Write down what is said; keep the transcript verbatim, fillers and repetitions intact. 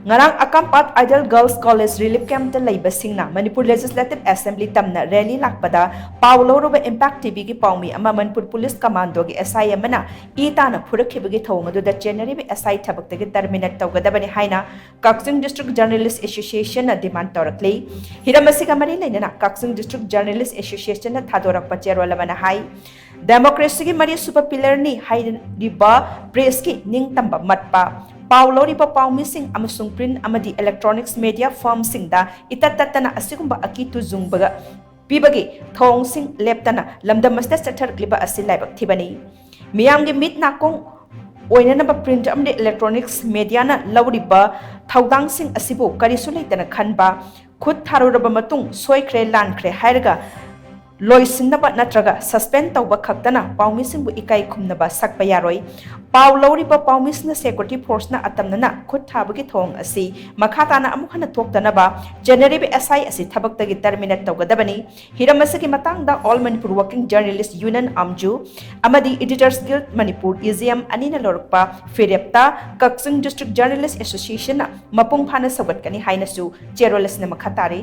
ꯉꯔꯥꯡ ꯑꯀꯥꯝꯄꯥꯠ idol girls college relief camp ꯂꯩꯕꯁꯤꯡꯅ ꯃꯅꯤꯄꯨꯔ ꯂꯦꯖꯤꯁꯂꯦꯇꯤꯚ ꯑꯦꯁꯦꯝꯕ꯭ꯂꯤ ꯇꯝꯅ ꯔꯦꯂꯤ ꯂꯥꯛꯄꯗ ꯄꯥꯎ ꯂꯧꯔꯨꯕ ꯏꯝꯄꯦꯛ ꯇꯤꯚꯤꯒꯤ ꯄꯥꯎꯃꯤ ꯑꯃ ꯃꯅꯤꯄꯨꯔ ꯄꯨꯂꯤꯁ ꯀꯃꯥꯟꯗꯣꯒꯤ ꯑꯦꯁ ꯑꯥꯏ ꯑꯃꯅ ꯏ ꯇꯥꯅ ꯐꯨꯔꯛꯈꯤꯕꯒꯤ ꯊꯧꯑꯣꯡ ꯑꯗꯨꯗ ꯆꯦꯟꯅꯔꯤꯕ ꯑꯦꯁ ꯑꯥꯏ ꯊꯕꯛꯇꯒꯤ ꯇꯔꯃꯤꯅꯦꯠ ꯇꯧꯒꯗꯕꯅꯤ ꯍꯥꯏꯅ ꯀꯛꯆꯤꯡ ꯗꯤꯁꯇ꯭ꯔꯤꯛ ꯖꯔꯅꯦꯂꯤꯁ ꯑꯦꯁꯣꯁꯤꯌꯦꯁꯟꯅ ꯗꯤꯃꯥꯟ ꯇꯧꯔꯛꯂꯤ꯫ ꯍꯤꯔꯝ ꯑꯁꯤꯒ ꯃꯔꯤ ꯂꯩꯅꯅ ꯀꯛꯆꯤꯡ ꯗꯤꯁꯇ꯭ꯔꯤꯛ ꯖꯔꯅꯦꯂꯤꯁ ꯑꯦꯁꯣꯁꯤꯌꯦꯁꯟꯅ ꯊꯥꯗꯣꯔꯛꯄ ꯆꯦꯔꯣꯜ ꯑꯃꯅ ꯍꯥꯏ, ꯗꯦꯃꯣꯀ꯭ꯔꯦꯁꯤꯒꯤ ꯃꯔꯤ ꯁꯨꯕ ꯄꯤꯂꯔꯅꯤ ꯍꯥꯏꯔꯤꯕ ꯄ꯭ꯔꯦꯁꯀꯤ ꯅꯤꯡꯇꯝꯕ ꯃꯠꯄ, ꯄꯥꯎ ꯂꯧꯔꯤꯕ ꯄꯥꯎꯃꯤꯁꯤꯡ ꯑꯃꯁꯨꯡ ꯄ꯭ꯔꯤꯟꯠ ꯑꯃꯗꯤ ꯏꯂꯦꯛꯇ꯭ꯔꯣꯅꯤꯛꯁ ꯃꯦꯗꯤꯌꯥ ꯐꯔꯝꯁꯤꯡꯗ ꯏꯇꯠ ꯇꯠꯇꯅ ꯑꯁꯤꯒꯨꯝꯕ ꯑꯀꯤꯇꯨ ꯖꯨꯡꯕꯒ ꯄꯤꯕꯒꯤ ꯊꯧꯑꯣꯡꯁꯤꯡ ꯂꯦꯞꯇꯅ ꯂꯝꯗꯝ ꯑꯁꯤꯗ ꯆꯠꯊꯔꯛꯂꯤꯕ ꯑꯁꯤ ꯂꯥꯏꯕꯛ ꯊꯤꯕꯅꯤ꯫ ꯃꯤꯌꯥꯝꯒꯤ ꯃꯤꯠ ꯅꯥꯀꯣꯡ ꯑꯣꯏꯅꯅꯕ ꯄ꯭ꯔꯤꯟꯠ ꯑꯃꯗꯤ ꯏꯂꯦꯛꯇ꯭ꯔꯣꯅꯤꯛꯁ ꯃꯦꯗꯤꯌꯥꯅ ꯂꯧꯔꯤꯕ ꯊꯧꯗꯥꯡꯁꯤꯡ ꯑꯁꯤꯕꯨ ꯀꯔꯤꯁꯨ ꯂꯩꯇꯅ ꯈꯟꯕ, ꯈꯨꯠ ꯊꯥꯔꯨꯔꯕ ꯃꯇꯨꯡ ꯁꯣꯏꯈ꯭ꯔꯦ ꯂꯥꯟꯈ꯭ꯔꯦ ꯍꯥꯏꯔꯒ ꯂꯣꯏꯁꯤꯟꯅꯕ ꯅꯠꯇ꯭ꯔꯒ ꯁꯁꯄꯦꯟ ꯇꯧꯕ ꯈꯛꯇꯅ ꯄꯥꯎꯃꯤꯁꯤꯡꯕꯨ ꯏꯀꯥꯏ ꯈꯨꯝꯅꯕ ꯁꯛꯄ ꯌꯥꯔꯣꯏ꯫ ꯄꯥꯎ ꯂꯧꯔꯤꯕ ꯄꯥꯎꯃꯤꯁꯤꯡꯅ ꯁꯦꯀ꯭ꯌꯨꯔꯤꯇꯤ ꯐꯣꯔꯁꯅ ꯑꯇꯝꯅꯅ ꯈꯨꯠ ꯊꯥꯕꯒꯤ ꯊꯧꯑꯣꯡ ꯑꯁꯤ ꯃꯈꯥ ꯇꯥꯅ ꯑꯃꯨꯛ ꯍꯟꯅ ꯊꯣꯛꯇꯅꯕ ꯆꯦꯟꯅꯔꯤꯕ ꯑꯦꯁ ꯑꯥꯏ ꯑꯁꯤ ꯊꯕꯛꯇꯒꯤ ꯇꯔꯃꯤꯅꯦꯠ ꯇꯧꯒꯗꯕꯅꯤ꯫ ꯍꯤꯔꯝ ꯑꯁꯤꯒꯤ ꯃꯇꯥꯡꯗ all Manipur working journalists union, ꯑꯥꯝꯖꯨ, ꯑꯃꯗꯤ editors guild Manipur, E G M, ꯑꯅꯤꯅ ꯂꯧꯔꯛꯄ ꯐꯤꯔꯦꯞꯇ ꯀꯛꯆꯤꯡ ꯗꯤꯁꯇ꯭ꯔꯤꯛ ꯖꯔꯅꯦꯂꯤꯁ ꯑꯦꯁꯣꯁꯤꯌꯦꯁꯟꯅ ꯃꯄꯨꯡ ꯐꯥꯅ ꯁꯧꯒꯠꯀꯅꯤ ꯍꯥꯏꯅꯁꯨ ꯆꯦꯔꯣꯜ ꯑꯁꯤꯅ ꯃꯈꯥ ꯇꯥꯔꯤ꯫